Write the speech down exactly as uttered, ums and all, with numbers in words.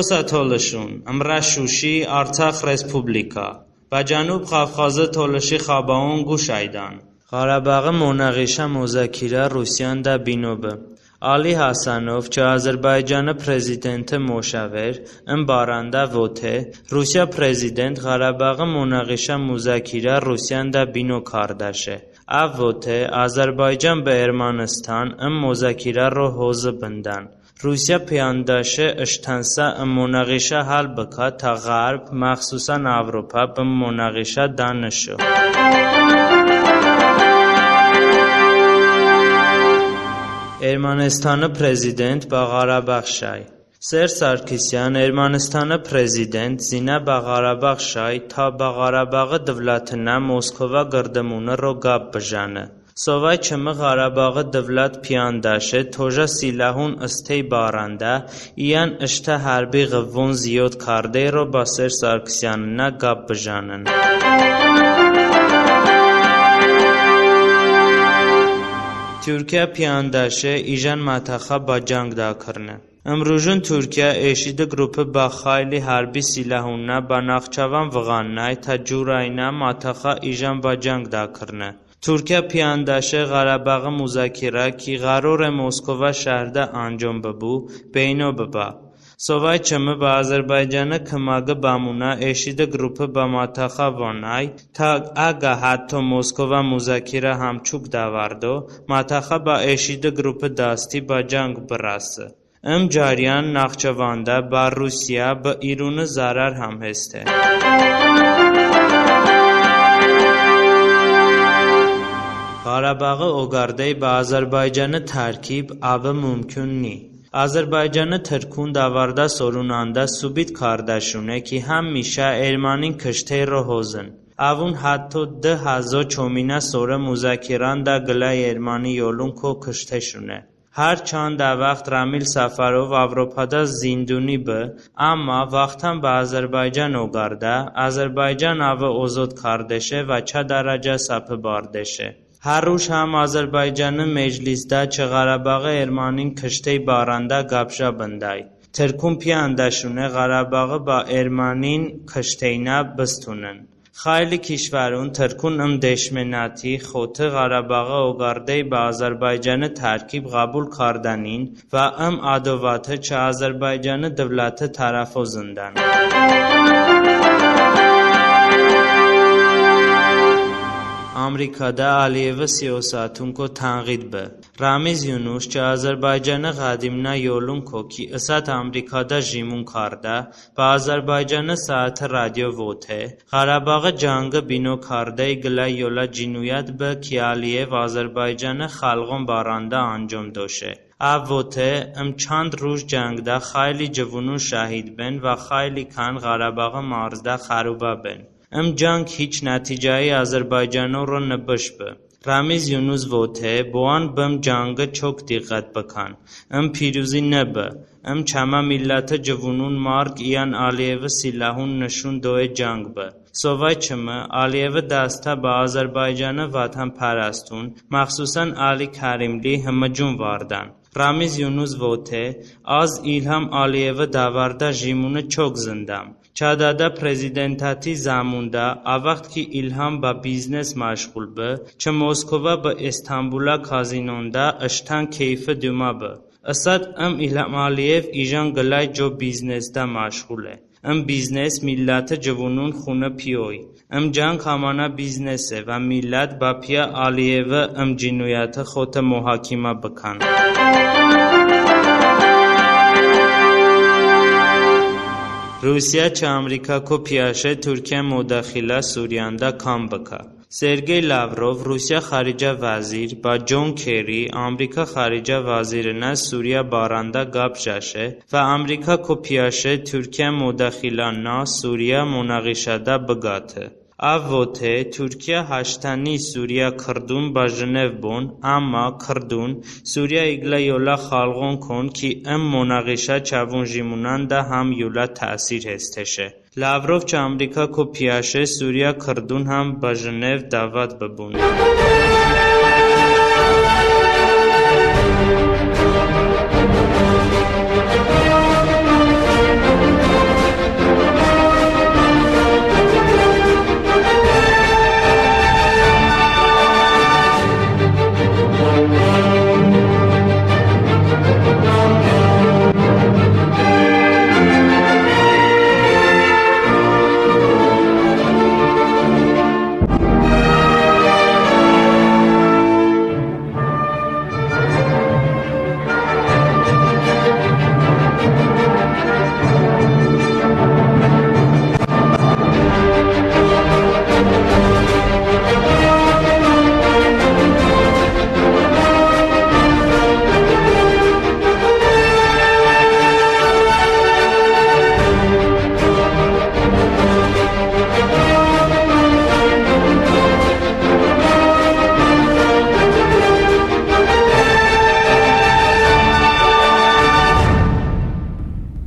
Sətolışun, ımrə Şuşi, Artsax Respublika, bə Cənub Kavkazi tolışi xəbəon quş əydən. Ğarabaği monağişə muzakirə Rusiyəndə bino bı. Ali Hasanov, çı Azərbaycani prezidenti moşaver, ım barəndə vote, Rusiyə prezident Ğarabaği monağişə muzakirə Rusiyəndə bino kardəşe. Əv vote, Azərbaycan bı Ermənıstan ım muzakirə ro hozi bındən. Rusiyə piyəndəşe ıştənsə ım monağişə həl bıkə, ta Ğərb, məxsusən Avropa bı monağişə danışo. Ermənıstani prezident bə Ğarabağ şəy. Serj Sarkisyan, Ermənıstani prezident, zinə bə Ğarabağ şəy, ta bə Ğarabaği dıvlətinə Moskova qırdımuni ro qəp bıjəni. Sovəy çımı Ğarabaği dıvlət piyəndəşe tojə silahun ıstey barəndə, iyən ıştə hərbi ğıvvon ziyod kardey ro bə Serj Sarkisyaninə qəp bıjənın. Turkiyə piyəndəşe ijən mətəxə bə cəng dəkarne. Imrujun Turkiyə EŞİD-i qrupi bə xəyli hərbi silahunə bə Naxçəvən vığannəy, ta curəynə mətəxə ijən bə cəng dəkarne. Turkiyə piyəndəşe Ğarabaği muzakirə ki ğərore Moskova şəhrdə əncom bıbu, beyno bıbə. Sovəy çımı bə Azərbaycani kıməqi bəmunə EŞİD-i qrupi bə mətəxə vonəy, ta əgə hətto Moskova muzakirə həmçuk dəvardo, mətəxə bə EŞİD-i qrupi dasti bə cəng bırəsi. Im cəryan Naxçəvəndə bə Rusiyə, bə İruni zərər həm heste. Ğarabaği oqardey bə Azərbaycani tərkib əvi mumkun ni. Azərbaycani tırkun dəvardə sorunəndə subut kardəşune ki, həmişə ermənin kıştey ro hozın. Əvun hətto dı həzo çominə sori muzakirəndə qıləy erməni yolunko kışteşune. Hərçənd ə vaxt Ramil Səfərov Avropədə zinduni bı, əmma vaxtən bə Azərbaycan oqardə, Azərbaycan əvi ozod kardəşe və çə dərəcə səpe bardəşe. Hər ruj həm Azərbaycani məclisdə çı Ğarabaği ermənin kıştey barəndə qəp jə bındəy. Tırkun piyəndəşune Ğarabaği bə ermənin kışteynə bıstunın. Xəyli kişvərun tırkun ım deşmenəti xoto Ğarabaği oqardey bə Azərbaycani tərkib ğəbul kardənin və ım ədovəti çı Azərbaycani dıvləti tərəfo zındən. Amrikədə Əliyevi siyosatunko tənğid bı. Ramiz Yunus çı Azərbaycani ğədimnə yolunko ki, ısət Amrikədə jimun kardə, bə Azərbaycani Saati radio vote, Ğarabaği cangi bino kardey qıləy yolə cinuyət bı ki, Əliyev Azərbaycani xəlğon barəndə əncom doşe. Əv vote, ım çand ruj cangdə xəyli cıvunun şəhid ben və xəyli kən Ğarabaği marzdə xərubə ben. Im cang hiç nəticəyi Azərbaycano ro nıbış bı. Ramiz Yunus vote, boən bım cangi çok diqqət bıkən. Im piruzi nıbı. Im çəmə milləti cıvunun marq iyən Əliyevi silahun nışun doe cang bı. Sovay çımı, Əliyevi dastə bə Azərbaycani vətənpərəstun, məxsusən Əli Kərimli hımıcun vardən. Ramiz Yunus vote, az İlham Əliyevi dəvardə jimuni çok zındəm. Çə dədə prezidentəti zəmundə, ə vaxt ki İlham bə biznes məşğul bı, çı Moskova bı İstanbulə kazinonədə ıştən keyfi dumə bı. Isət ım İlham Əliyev ijən qıləy co biznesədə məşğule. Im biznes milləti cıvunun xuni piyoy. Im cang həmənə biznese və millət bəpiyə Əliyevi ım cinuyəti xoto muhakimə bıkən. Rusiyə çı Amrikako piyəşe Turkiyə mudaxilə Suriyəndə kam bıkə. Sergey Lavrov, Rusiyə xaricə vəzir, bə Con Kerri, Amrika xaricə vəzirinə Suriyə barəndə qəp jəşe və Amrikako piyəşe Turkiyə mudaxilə nə Suriyə munağişədə bıqəte. Əv vote, Turkiyə həştəni Suriyə kırdun bə Jnev bon, əmma kırdun Suriyə iqlə yolə xəlğonkon ki, ım munağişə çəvun jimunəndə həm yolə təsir hesteşe. Lavrov çı Amrikako piyəşe Suriyə kırdun həm bə Jnev dəvət bıbun.